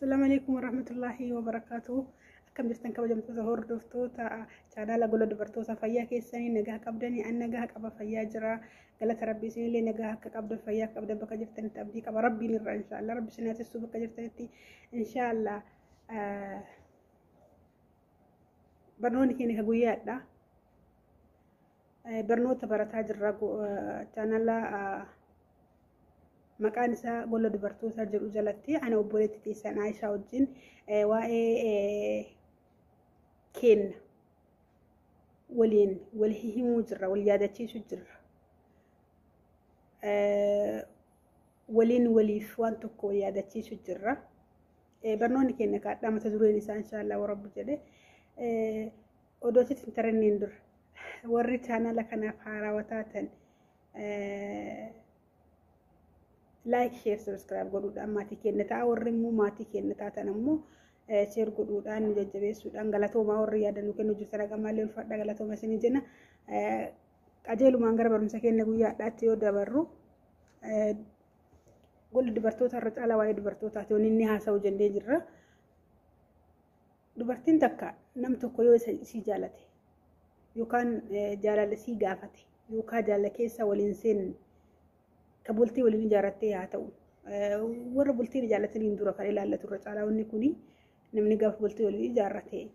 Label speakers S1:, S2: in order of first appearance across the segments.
S1: Assalamu alaikum warahmatullahi wabarakatuh. Akkam jirtan kabajamtoota hordoftoota chaanaala Gola Dubartoota? Fayyaa keessanii, nagaa qabdanii? An nagaa qaba, fayyaa jira. Galata Rabbii. Isinillee nagaa akka qabdan, fayyaa qabdan bakka jirtanitti abdii qaba. Rabbiin irra inshaallah. Rabbi isin haa bakka jirtanitti inshaallah. Barnoonni keenya ka guyyaadha. Barnoota barataa jirra chaanaala maqaan isaa Gola Dubartootaa jedhu jalatti, ana obboleetti teessan Aayishaa wajjin waa'ee kenna waliin wal himuu jirra, wal yaadachiisuu jirra. Waliin waliif waan tokko wal yaadachiisuu jirra. Barnoonni keenya kaadhaa mata dureen isaa inshaallah warabbi jedhe odoo sitti hin taranneen dura, warri chaanala kanaaf haarawaa taatan like, share, subscribe godhuudhaan maatii keenya ta'a. Warri immoo maatii keenya taatan ammoo share godhuudhaan nu jajjabeessuudhaan galatoomaa. Warri yaada nu kennu jirtan haqamaallee ulfaadha, galatooma isinii jenna. Qajeelumaan gara barumsa keenya guyyaadhaatti yoo dabarru, golli dubartoota irra caalaa waa'ee dubartootaati wanni inni haasa'u jennee jirra. Dubartiin takka nam tokko yoo isii jaalate yookaan jaalala isii gaafate yookaan jaalala keessa waliin seenne, ka bultii waliin ijaarrattee haa ta'u, warra bultiin ijaarrataniin dura kan ilaallatu irra caalaa wanni kuni, namni gaafa bultii waliin ijaarrate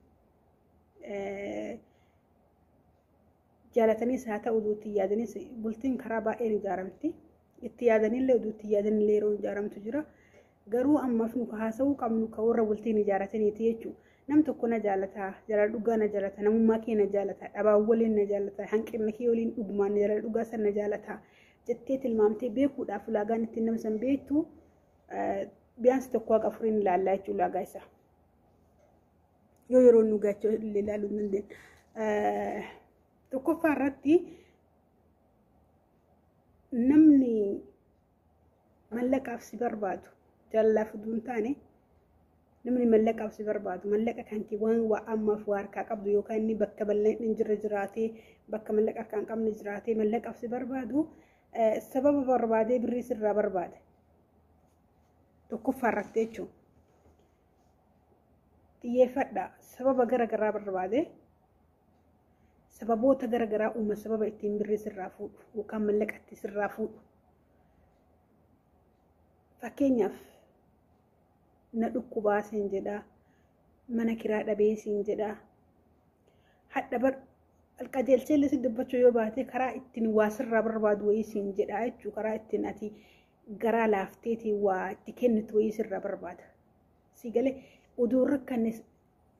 S1: jaalataniis haa ta'u, utuu yaadanis, bultiin karaa baay'een ijaaramti. Itti yaadanillee utuu itti yaadanillee yeroo ijaaramtu jira. Garuu ammaaf nu haasa'uu qabnu ka warra bultiin ijaarrataniiti jechuudha. Nam tokko na jaalataa, jaalala dhugaa na jaalata, namummaa kee na jaalata, dhabaan waliin na jaalata, hanqina kee waliin dhugumaan jaalala dhugaa san na jaalata jettee tilmaamtee beekuudhaaf ulaagaan ittiin nama san beektu biyaansi tokko haqa afuriin ilaallaa jechuudha ulaagaa isaa. Yoo yeroo nu gaachuu illee ilaaluu hin dandeenye. Tokkoffaa irratti, namni mallaqaaf si barbaadu, jaalalaaf utuu hin taane, namni mallaqaaf si barbaadu, mallaqa kan kee waan waa ammaaf waa harkaa qabdu, yookaan inni bakka bal'aan hin jirre jiraatee, bakka mallaqa harkaa hin qabne jiraatee mallaqaaf si barbaadu, sababa barbaadee birrii sirraa barbaada. Tokkoffaa irratti jechuun xiyyeeffadha, sababa gara garaa barbaade, sababoota gara garaa uuma, sababa ittiin birrii sirraa fuudhu yookaan mallaqatti sirraa fuudhu. Fakkeenyaaf, na dhukkubaa siin jedhaa, mana kiraa dhabee siin jedhaa. Hadha bar qajeelchee illee si dubbachuu yoo baate, karaa ittiin waa sirraa barbaadu wayii siin jedhaa jechuudha. Karaa ittiin ati garaa laafteetiin waa itti kennitu wayii sirraa barbaada. Si galee oduu rakkanne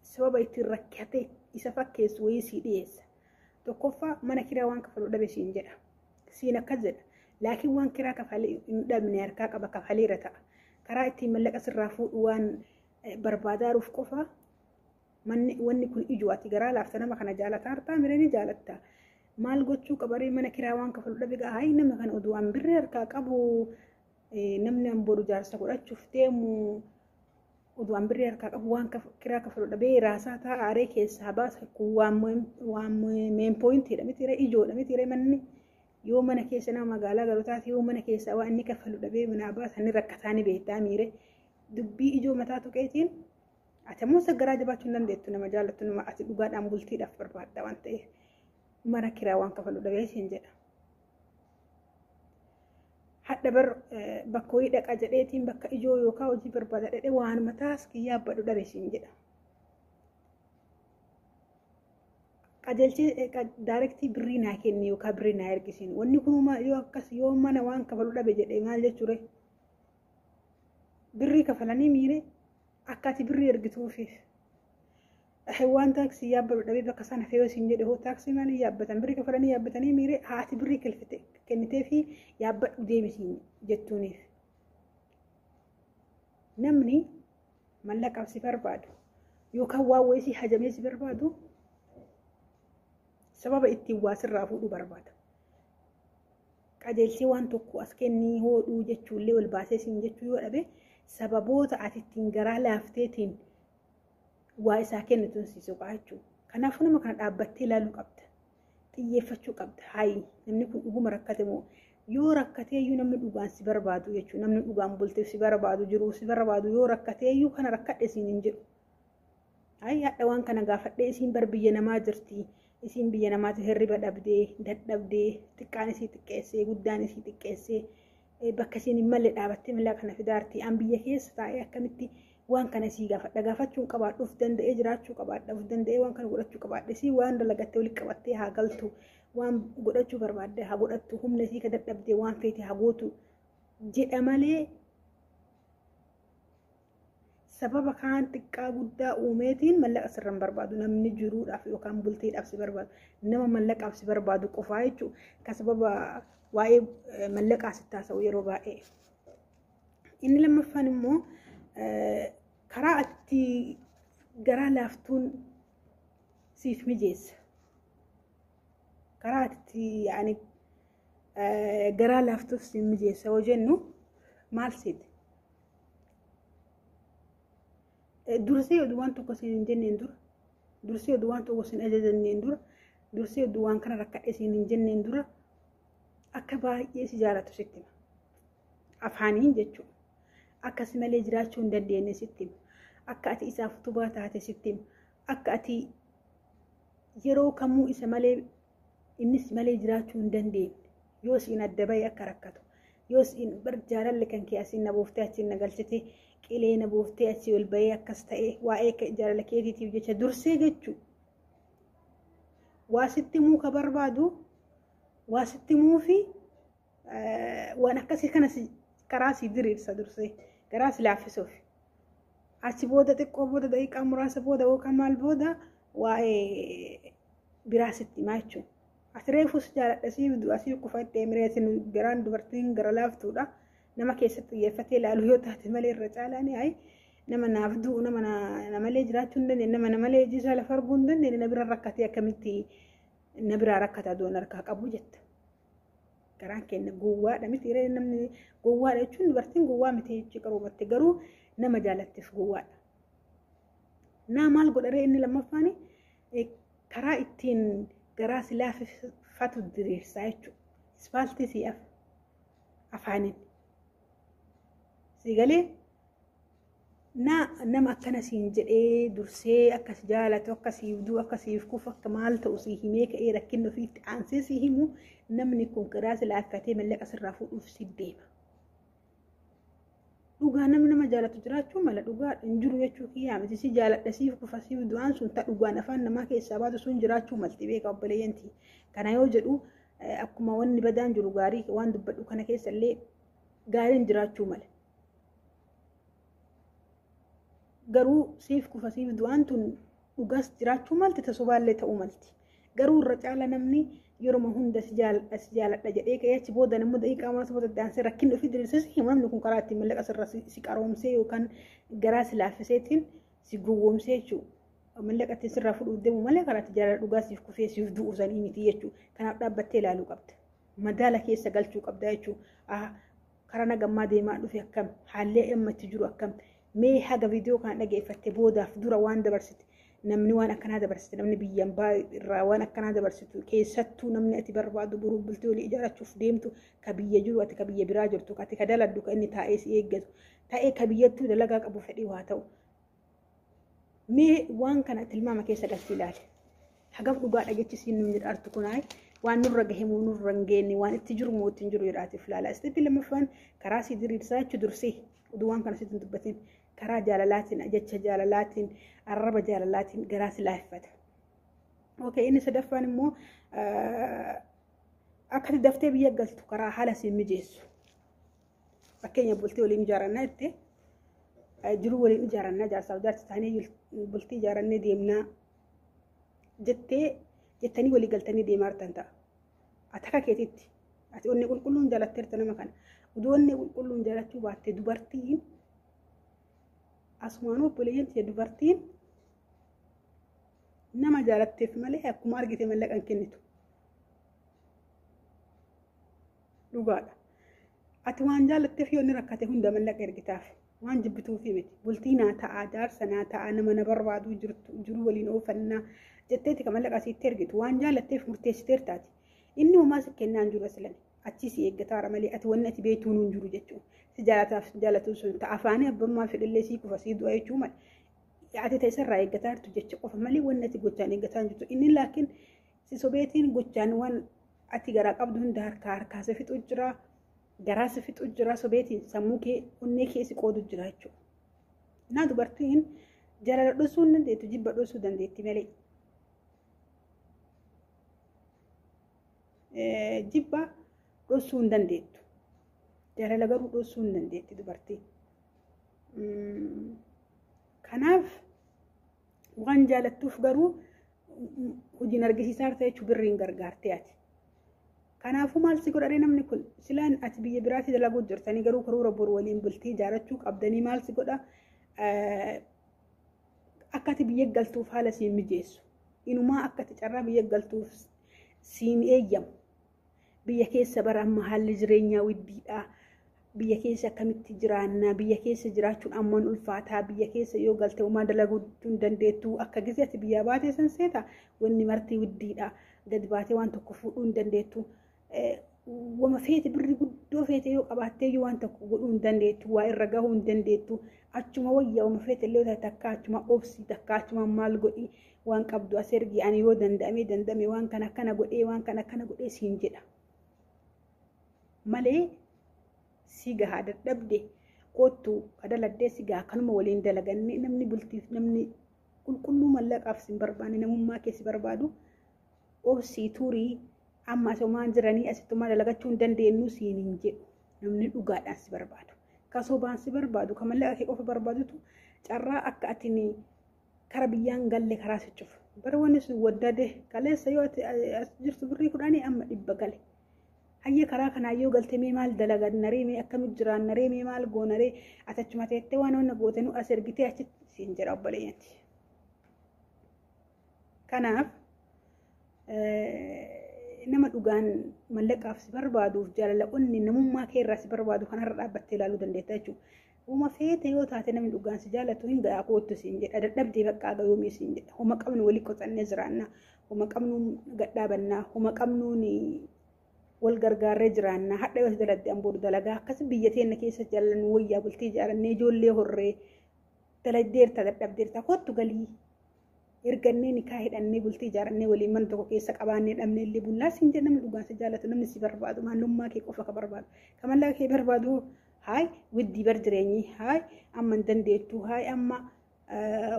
S1: sababa ittiin rakkate isa fakkeessu wayii sii dhiyeessa. Tokkoffaa, mana kiraa waan kafalu dhabe siin jedha. Siin akkas jedha. Laakiin waan kiraa kafalee hin dhabne, harkaa qaba, kafaleera ta'a. Karaa ittiin mallaqa sirraa fuudhu waan barbaadaaruuf qofa manni wanni kun ijoo. Ati garaa laafta, nama kana jaalataa hartaa miree ni jaalatta. Maal gochuu qabaree? Mana kiraa waan kafalu dhabe gaa, hayi, nama kana oduu an birrii harkaa qabu, namni an boru jaarsa godhachuuf deemu, oduu an birrii harkaa qabu waan kiraa kafalu dhabee raasaa ta'a aaree keessaa baasa. Kun waan main pointiidha miti, ijoodha miti? Manni yoo mana keessa nama magaalaa galu taate, yoo mana keessaa waan inni kafalu dhabee manaa baasa, inni rakkataa ni beektaa miire. Dubbii ijoo mataa tuqeetiin ati ammoo garaa jabaachuu hin dandeettu. Nama jaallattu, nama ati dhugaadhaan bultiidhaaf barbaadda waan ta'eef, mana kiraa waan kafalu dhabee siin jedha. Hadha bar bakka wayii dhaqa jedheetiin, bakka ijoo yookaan hojii barbaada dhedhee, waan mataas kiyyaa dhabe siin jedha. Qajeelchee directii birrii naa kenni yookaan birrii naa ergisiin. Wanni kun yoo akkas, yoo mana waan kafalu dhabe jedhee maal jechuure? Birrii kafalanii miire akka ati birrii ergituufiif. Waan taaksii yaabbatu dhabee bakka sana fe'uu siin jedhe hoo? Taaksii maaliin yaabbatan? Birrii kafalanii yaabbatanii miire haati birrii kennitee fi yaabbadhu deebisiin jettuuniif. Namni mallaqaaf si barbaadu yookaan waan wayii si hajamee si barbaadu, sababa ittiin waa sirraa fuudhuu barbaada. Qajeelchee waan tokko as kennii hoodhuu jechuullee ol baasee siin jechuu yoo dhabe, sababoota ati ittiin garaa laafteetiin waa isaa kennituun si soqaa jechuudha. Kanaafuu nama kana dhaabbattee ilaaluu qabda. Xiyyeeffachuu qabda. Hayi, namni kun dhuguma rakkate moo? Yoo rakkateeyyuu namni dhugaan si barbaadu jechuudha. Namni dhugaan bulteef si barbaadu, jiruu si barbaadu, yoo rakkateeyyuu kana rakkadhe siin hin jedhu. Ayi, hadha waan kana gaafadhee, isiin bar biyya namaa jirti. Isiin biyya namaatti hirriba dhabdee, dadhabdee, xiqqaan isii xiqqeessee, guddaan isii xiqqeessee, bakka isiin hin malle dhaabattee mallaqa kana fidaarti. An biyya keessa taa'ee akkamitti waan kana isii gaafadha? Gaafachuun qabaadhu, of danda'ee jiraachuu qabaadha, of danda'ee waan kana godhachuu qabaadha. Isii waan dalagattee walitti qabattee haa galtu, waan godhachuu barbaadde haa godhattu, humna isii ka dadhabdee waan feete haa gootu jedha malee, sababa kaan xiqqaa guddaa uumeetiin mallaqa sirra hin barbaadu. Namni jiruudhaaf yookaan bultiidhaaf si barbaadu nama mallaqaaf si barbaadu qofaa jechuudha. Ka sababa waa'ee mallaqaa sitti haasa'u yeroo baay'ee. Inni lammaffaan immoo karaa ati garaa laaftuun siif mijeessa. Karaa ati yaani garaa laaftuuf siif mijeessa yoo jennu maal seeti? Dursee oduu waan tokko siin hin jenneen dura, dursee oduu waan tokko siin ajajanneen dura, dursee oduu waan kana rakkadhe siin hin jenneen dura, akka baay'ee si jaalatu sitti hima. Afaaniin jechuudha. Akka si malee jiraachuu hin dandeenye sitti hima. Akka ati isaaf utubaa taate sitti hima. Akka ati yeroo kamuu isa malee, innis malee jiraachuu hin dandeenye. Yoo siin adda bahee akka rakkatu. Yoo siin bar jaalalli kan kee asiin na buuftee, achiin na galchite, qilee na buuftee, achii ol bahee akkas ta'e, waa'ee jaalala keetiitiif jecha dursee jechuudha. Waa sitti himuu ka barbaadu, waa sitti himuu fi waan akkasii kana karaa si diriirsa, dursee garaa si laaffisuuf. Achi booda, xiqqoo booda, daqiiqaa muraasa booda yookaan maal booda, waa'ee biraa sitti himaa jechuudha. Ati reefus jaaladha, siif du'a, siif kufattee mireetin, garaan dubartiin gara laaftuudha. Nama keessatti xiyyeeffatee ilaalu yoo taate malee, irra caalaan ayi, nama naaf du'u, nama na malee jiraachuu hin dandeenye, nama na malee iji isaa lafa arguu hin dandeenye, na bira rakkatee akkamitti na biraa rakkata doon harkaa qabu jetta. Garaan keenya gowwaadha miti? Namni gowwaadha jechuun dubartiin gowwaa miti jechuu qaroomatte, garuu nama jaalatteef gowwaadha. Naa maal godharee? Inni lammaffaan karaa ittiin garaa si laaffifatu diriirsaa jechuudha. Ispaaltii si afaaniin. Si galee naa nama akkana siin jedhee, dursee akkas jaalatu, akka siif du'u, akka siif kufu, akka maal ta'u si himee ka'ee, rakkinni ofiitti aansee si himu, namni kun garaa si laaffatee mallaqa sirraa fuudhuuf si deema. Dhugaa namni nama jaalatu jiraachuu mala, dhugaa hin jiru jechuu kiyyaa miti. Si jaaladha, siif kufa, siif du'aan sun ta dhugaan afaan namaa keessaa baatu sun jiraachuu malti, beeka obboleeyyanti. Kana yoo jedhu, akkuma wanni badaan jiru gaarii waan dubbadhu kana keessa illee gaariin jiraachuu mala. Garuu siif kufa, siif du'aan tun dhugaas jiraachuu malti, tasobaallee ta'uu malti. Garuu irra caala namni yeroo hunda si jaaladha, si jaaladha jedhee ka'ee, achi booda namni daqiiqaa muraasa booda daansee rakkinni ofii diriirsee si himu, namni kun karaa ittiin mallaqa sirra si qaroomsee yookaan garaa si laaffiseetiin si gowwoomsee jechuudha. Mallaqa ittiin sirraa fuudhuuf deemu malee karaa itti jaalala dhugaa siif kufee siif du'u sanii miti jechuudha. Kanaaf dhaabbattee ilaaluu qabda. Madaala keessa galchuu qabda jechuudha. Karaa nagammaa deemaa dhufe akkam? Haallee amma itti jiru akkam? Mee haga viidiyoo kana dhageeffatte boodaaf dura waan dabarsite, namni waan akkanaa dabarsite, namni biyyaan irraa waan akkanaa dabarsitu, keessattuu namni ati barbaadu, boruu bultii walii ijaarrachuuf deemtu, ka biyya jiru, ati ka biyya biraa jirtu, ati ka daladdu, ka inni taa'ee si eeggatu ta'ee, ka biyyattuu dalagaa qabu fedhii waa ta'u. Mee waan kana tilmaama keessa galchii ilaali. Hagam dhugaa dhagechisiin nuun jedhaartu kunaay, waan nurra gahe moo nurra hin geenye, waan itti jiru moo itti hin jiru jedhaatiif ilaala. Step lammaffaan karaa si diriirsaa jechuu, dursee oduu waan kana sitti hin dubbatin, karaa jaalalaatiin, jecha jaalalaatiin, arraba jaalalaatiin garaa si laaffata. Okay, inni sadaffaan immoo akka daftee biyya galtu karaa haala si mijeessu. Fakkeenya, bultii waliin ijaarannaa jettee, jiruu waliin ijaarannaa, jaarsaaf jaarsa taanee bultii ijaarannee deemnaa jettee, jettanii walii galtanii deemaa jirtan ta'a. Ati akka keetitti ati onnee qulqulluun jaalatteerta nama kana. Oduu onnee qulqulluun jaalachuu baatte, dubartiin asumaan, obboleeyyan tiyya, dubartiin nama jaalatteef malee akkuma argite mallaqa hin kennitu. Dhugaadha. Ati waan jaalatteef yoo inni rakkate hunda mallaqa ergitaaf. Waan jibbituufi miti. Bultii naa ta'a, jaarsa naa ta'a, nama na barbaadu jirtu, jiru waliin oofannaa jetteeti kan mallaqa sitti ergitu. Waan jaalatteef murteessiteertaati. Inni homaa si kennaa hin jiru aslan. Achi si eeggataara malee ati wanni ati beektuu nuun jiru jechuudha. Si jaalataaf jaalatu sun ta'a afaanii abbummaa fedhillee sii kufa sii du'a jechuu malee. Ati ta'e isarraa eeggataa jirtu jecha qofa malee wanni ati gochaan eeggataa jirtu. Inni laakiin si sobeetiin gochaan waan ati garaa qabdu hunda harkaa harkaa si fixu jira. Garaa si fixu jira sobeetiin sammuu kee onnee kee si qoodu jira jechuudha. Naa dubartiin jaalala dhosuu hin dandeettu, jibba dhosuu dandeetti malee. Jibba dhosuu hin dandeettu. Jaalala garuu dhosuu hin dandeetti dubartiin. Kanaaf waan jaalattuuf garuu hojiin argisiisaa jirta jechuun birriin gargaartee ati. Kanaafuu maal si godhanii namni kun silaan ati biyya biraatti dalaguu jirtanii garuu karoora boru waliin bultii ijaarrachuu qabdanii maal si godha akka ati biyya galtuuf haala siin mijeessu. Inumaa akka ati carraa biyya galtuuf siin eeyyamu. Biyya keessa bara amma haalli jireenyaa widdiidha. Biyya keessa akkamitti jiraannaa? Biyya keessa jiraachuun ammaan ulfaataa. Biyya keessa yoo galte homaa dalaguu hin dandeettu. Akka gisee ati biyyaa baatee san seeta wanni marti widdiidha. Gadi baatee waan tokko fuudhuu hin dandeettu. Wama feete birri guddoo feete yoo qabaattee iyyuu waan tokko godhuu hin dandeettu. Waa irra gahuu hin dandeettu. Achuma wayyaa wama feete illee takka achuma obsi takka achuma maal godhi waan qabdu as ergi ani yoo danda'ame danda'ame waan kana akkana godhee waan kana akkana godhee siin jedha. Malee si gahaa dadhabde kottu kadaladdee si gahaa kanuma waliin dalaganne namni bultiif namni qulqulluu mallaqaaf si barbaanne namummaa kee si barbaadu obsii turii amma asumaan jiranii asittumaa dalagachuu hin dandeenyu siin hin jedhu namni dhugaadhaan si barbaadu. Ka sobaan si barbaadu ka mallaqa kee qofa barbaadutu carraa akka ati kara biyyaan galle karaa si cufu. Bara wanni sun waddade kaleessa yoo ati as jirtu birrii 10 amma 100 gale. Hayya karaa kanaa yoo galte mee maal dalagan naree mee akkamitti jiraan naree mee maal goonaree ati achuma teettee waan wanna goote nu as ergitee achitti siin jedha obboleeyyanti. Kanaaf nama dhugaan mallaqaaf si barbaaduuf jaalala onni namummaa kee irraa si barbaadu kanarra dhaabbattee ilaaluu dandeetta jechuudha. Uma feete yoo taate namni dhugaan si jaalatu hin gahaa koottu siin jedha dadhabdee bakka gayoomii siin jedha. Homa qabnu walii qocannee jiraanna. Homa qabnu gadhaabannaa. Homa qabnuun wal gargaarree jiraanna. Hadha yoo daladde an boru dalagaa akkas biyya teenya keessa jaalannu wayyaa bultii ijaarannee ijoollee horree daladdeerta dadhabdeerta kottu galii. Ergannee nikaa hidhannee bultii ijaarannee waliin mana tokko keessa qabaannee dhabnee illee bullaa siin jedha namni dhugaan si jaalatu namni si barbaadu maalummaa kee qofa ka barbaadu. Ka mallaqa kee barbaadu haay widdii bar jireenyi haay amma hin dandeettu haay amma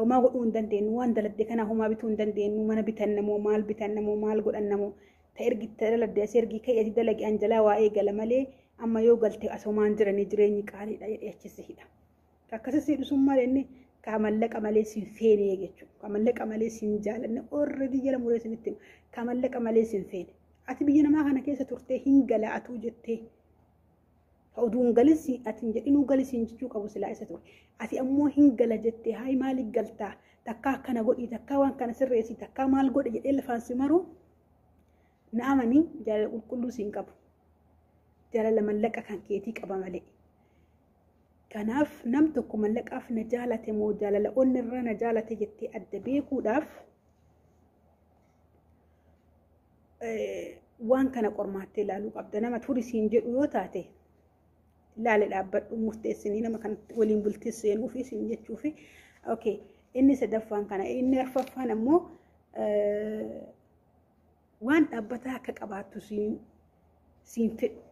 S1: homaa godhuu hin dandeenyu waan daladde kanaa homaa bituu hin dandeenyu mana bitannamoo maal bitannamoo maal godhannamoo ta ergi ta daladde as ergi ka'e ati dalagi an jalaa waa eegala malee amma yoo galte as homaan jiranii jireenyi qaaliidha jedhee achi si hidha. Akkasii si hidhu sun maal inni ka mallaqa malee sin feene jechuudha. Ka mallaqa malee sin jaalanne already jala muree sinitti hima. Ka mallaqa malee sin feene. Ati biyya namaa kana keessa turtee hin galaatuu jettee. Ka oduun galisi ati hin jedhinuu galisiin jechuu qabu silaa isa ture. Ati ammoo hin gala jettee hayi maaliif galtaa takkaa akkana godhi takkaa waan kana sirreessi takkaa maal godhe jedhee lafaan si maru na amanii jaalala qulqulluu siin qabu. Jaalala mallaqa kan keetii qaba malee. Kanaaf nam tokko mallaqaaf na jaalate moo jaalala onni irraa na jaalate jettee adda beekuudhaaf waan kana qormaattee ilaaluu qabda. Nama turi siin jedhu yoo taate ilaale dhaabbadhu murteessinii nama kanatti waliin bultii seenuu fi siin jechuu fi okay inni sadaffaan kana inni arfaffaan ammoo waan dhaabbataa akka qabaattu siin fedhu.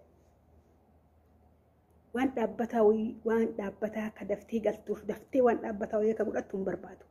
S1: Waan dhaabbataa wayii waan dhaabbataa akka daftee galtuuf daftee waan dhaabbataa wayii akka godhattu hin barbaadu.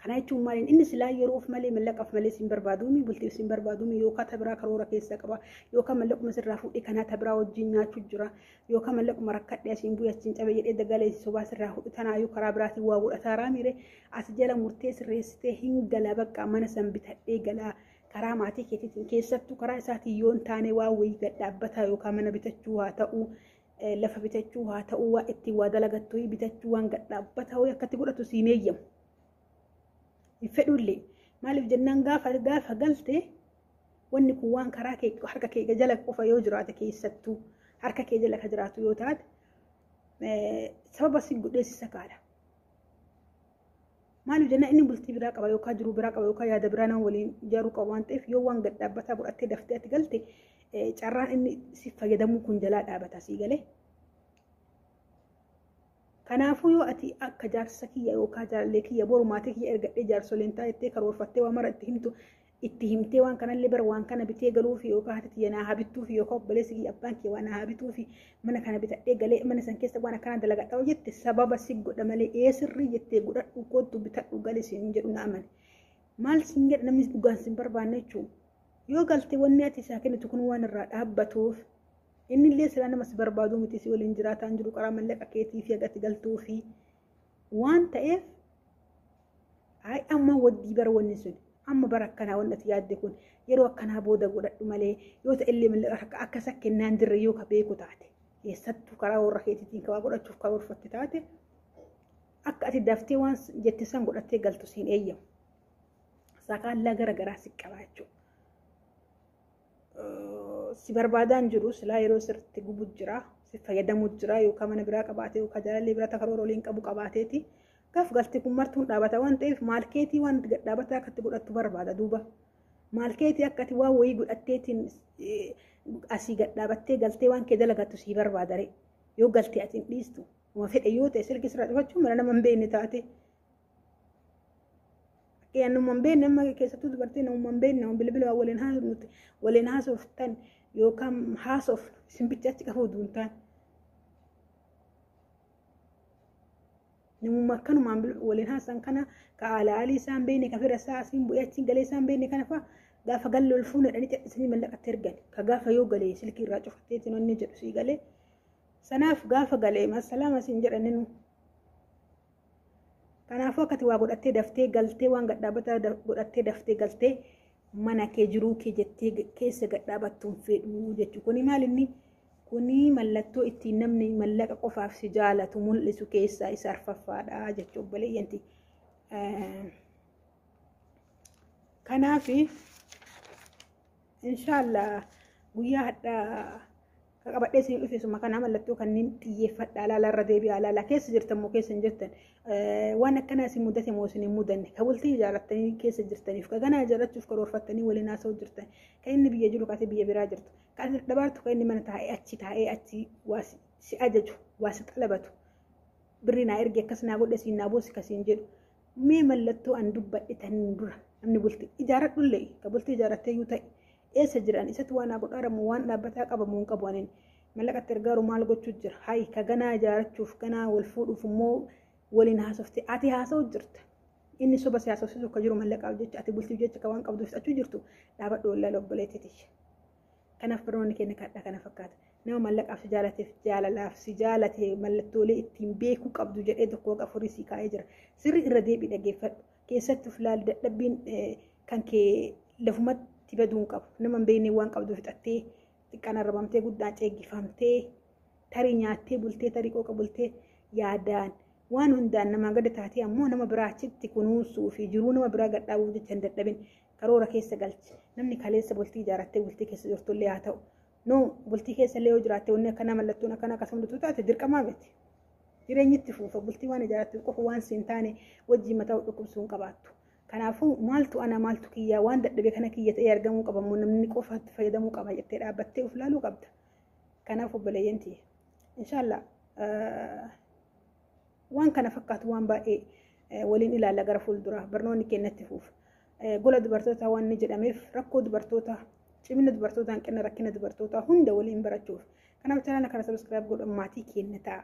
S1: Kana jechuun maaliin inni silaa yeroof malee mallaqaaf malee siin barbaaduumi bultiif siin barbaaduumi yookaan tabiraa karoora keessaa qaba yookaan mallaquma sirraa fuudhee kanaa tabiraa wajjin nyaachuu jira yookaan mallaquma rakkadhee asiin bu'ee achiin cabe jedhee dagalee sobaa sirraa fuudhu tanaayyuu karaa biraatiin waa godhataa raamire as jala murtee sirreessitee hin gala bakka mana san bitadhee galaa karaa maatii keetiitiin keessattuu karaa isaatiin yoo hin taane waa wayii gad dhaabbataa yookaan mana bitachuu haa ta'uu lafa bitachuu haa ta'uu waa ittiin waa dalagattu bitachuu waan gad dhaabbataa wayii akkatti godhatu siin eeyyamu. Hin fedhullee maaliif jennaan gaafa galte wanni kun waan karaa kee harka kee jala qofa yoo jiraate keessattuu harka kee jala ka jiraatu yoo taate sababa si godhee si sakaala. Maaliif jennaan inni bultii biraa qaba yookaan jiruu biraa qaba yookaan yaada biraa nama waliin ijaaruu qaba waan ta'eef yoo waan gad dhaabbataa godhattee daftee ati galte Carraan inni si fayyadamuu kun jalaa dhaabata sii galee. Kanaafuu yoo ati akka jaarsa kiyya yookaan jaalallee kiyya boru maatii kiyya ergadhee jaarsoleen taa'ittee karoorfattee waan mara itti himtu itti himtee waan kanallee bara waan kana bitee galuufi yookaan haati tiyya naa habittuufi yookaan obboleessi kiyya abbaan kiyya waan naa habituufi mana kana bitadhee galee mana san keessa waan akkanaa dalagadhaa jette sababa si godha malee ee sirrii jettee godhadhu kottu bitadhu gali siin jedhu na amane. Maal siin jedha namni dhugaan siin barbaanne jechuudha. Yoo galte wanni ati isaa kennitu kun waan irraa dhaabbatuuf inni illee silaa nama si barbaaduu miti si waliin jiraataan jiru karaa mallaqa keetii fi agati galtuu fi waan ta'eef ay amma waddii bara wanni sun amma bara akkanaa wanni ati yaadde kun yeroo akkanaa booda godhadhu malee yoo ta'e illee mallaqa akka isa kennaan jirre yoo ka beeku taate keessattuu karaa warra keetiitiin kabaa godhachuuf karoorfatte taate akka ati daftee waan jette san godhattee galtu siin eeyyamu. Sakaallaa gara garaa si qaba jechuudha. Si barbaadaan jiru silaa yeroo sirriitti gubu jira si fayyadamu jira yookaan mana biraa qabaatee yookaan jaalallee biraa karoora waliin qabu qabaateeti. Gaaf galtee kun martuun dhaabata waan ta'eef maalkeetii waan dhaabataa akkatti godhattu barbaada duuba. Maalkeetii akka ati waan wayii godhatteetiin asii gad dhaabattee galtee waan kee dalagattu sii barbaada ree. Yoo galtee ati hin dhiistu uma fedhe yoo ta'e silkii sirraa cufachuun mana nama hin beekne taate. Nama hin beekne amma keessattuu dubartii nama hin beekne nama bilbila waliin haasofnuti waliin haasoftan yookaan haasofnu isin bicha achi qabu utuu hin taane. Namummaa akkanumaan waliin haasan kana ka alaalii isaan beekne ka fira isaa asiin bu'ee achiin galee isaan beekne kana fa'a gaafa galle ol fuune dhanii callisanii mallaqatti ergan ka gaafa yoo galee silkii irraa cufatteetiin onni jedhu sii galee sanaaf gaafa galee masalaama siin jedhani nu. Kanaafuu akkati waa godhattee daftee galtee waan gadhaabataa godhattee daftee galtee mana kee jiruu kee jettee keessa gadhaabattuun fedhuu jechuudha. Kuni maal inni? Kuni mallattoo ittiin namni mallaqa qofaaf si jaalatu mul'isu keessaa isa arfaffaadha jechuudha obboleeyyanti. Kanaaf inshaallah guyyaa hadhaa qabadhee isin dhufe suma kanaa mallattoo kanneen xiyyeeffadhaa alaala irra deebi'aa alaala keessa jirtan moo keessa hin jirtan waan akkanaa isin mudate moo isin hin mudanne ka bultii ijaarrattanii keessa jirtaniif ka ganaa ijaarrachuuf karoorfattanii waliin haasa'u jirtan ka inni biyya jiru kaatee biyya biraa jirtu ka ati dadhabaartu ka inni mana taa'ee achi taa'ee achi waa si ajaju waa si xalabatu birri naa erge akkas naa godhe siin naa boosi kasiin jedhu mee mallattoo an dubbadhe tan dura namni bultii ijaarradhullee ka bultii ijaarrattee iyyuu ta'e eessa jiran isatti waan naa godhaaramu waan dhaabbataa qabamu hin qabu anin mallaqatti ergaaru maal gochuu jira hayi ka ganaa ijaarrachuuf ganaa wal fuudhuuf immoo waliin haasofte ati haasa'u jirta inni soba si haasofsiisu akka jiru mallaqaaf jecha ati bultiif jecha ka waan qabduuf fixachuu jirtu dhaabadhu wallaala obboleettiiti. Kanaaf barnoonni keenya kadhaa kana fakkaata. Nama mallaqaaf si jaalateef jaalalaaf si jaalate mallattoolee ittiin beekuu qabdu jedhee tokko waaqa afurii si kaa'ee jira. Sirri irra deebii dhaggeeffadhu. Keessattuu filaal dadhabbiin kan kee lafumatti baduu hin qabu. Nama hin beekne waan qabdu fixattee xiqqaan arrabamtee guddaan ceeggifamtee tarii nyaattee bultee tarii qooqa bultee yaadaan waan hundaan namaa gadi taatee ammoo nama biraa achitti kunuunsuu fi jiruu nama biraa gadhaabuuf jecha hin dadhabin karoora keessa galchi. Namni kaleessa bultii ijaarrattee bultii keessa jirtullee haa ta'u. No bultii keessa illee yoo jiraatte wanni akkanaa mallattoon akkanaa akkasuma dhuftu taate dirqamaa miti. Jireenyi itti fuufa bultii waan ijaarratteef qofa waan siin taane wajjin mataa dhukkubsuu hin qabaattu. Kanaafuu maaltu ana maaltu kiyyaa waan dadhabe kana kiyya ta'ee argamuu qaba immoo namni qofaatti fayyadamuu qaba jettee dhaabbattee of laaluu qabda. Kanaaf obboleeyyan tiyya. Inshaallah waan kana fakkaatu waan baay'ee waliin ilaalla gara fuulduraa barnoonni keenyatti fuufa. Gola dubartootaa waan inni jedhameef rakkoo dubartootaa cimina dubartootaa hanqina rakkina dubartootaa hunda waliin barachuuf. Kanaaf chaanaala kana sabiskiraayib godhan maatii keenya ta'a.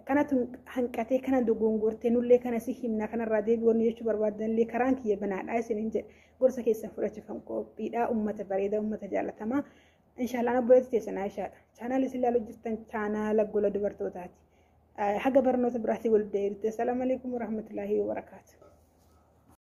S1: Kanatu hanqatee kana dogongortee nullee kana si himna kanarraa deebi'oonni jechuu barbaadanillee karaan kiyya banaadhaa isiniin jedha. Gorsa keessan fudhachuuf kan qophiidhaa uummata bareedaa uummata jaalatamaa. Inshaallah ana obboleettii teessan Aishaadha. Chaanaala isin ilaaluu jirtan chaanaala gola dubartootaati. Haga barnoota biraatii wal deebite. Assalaamu alaikum warahmatullaahi wabarakaatu.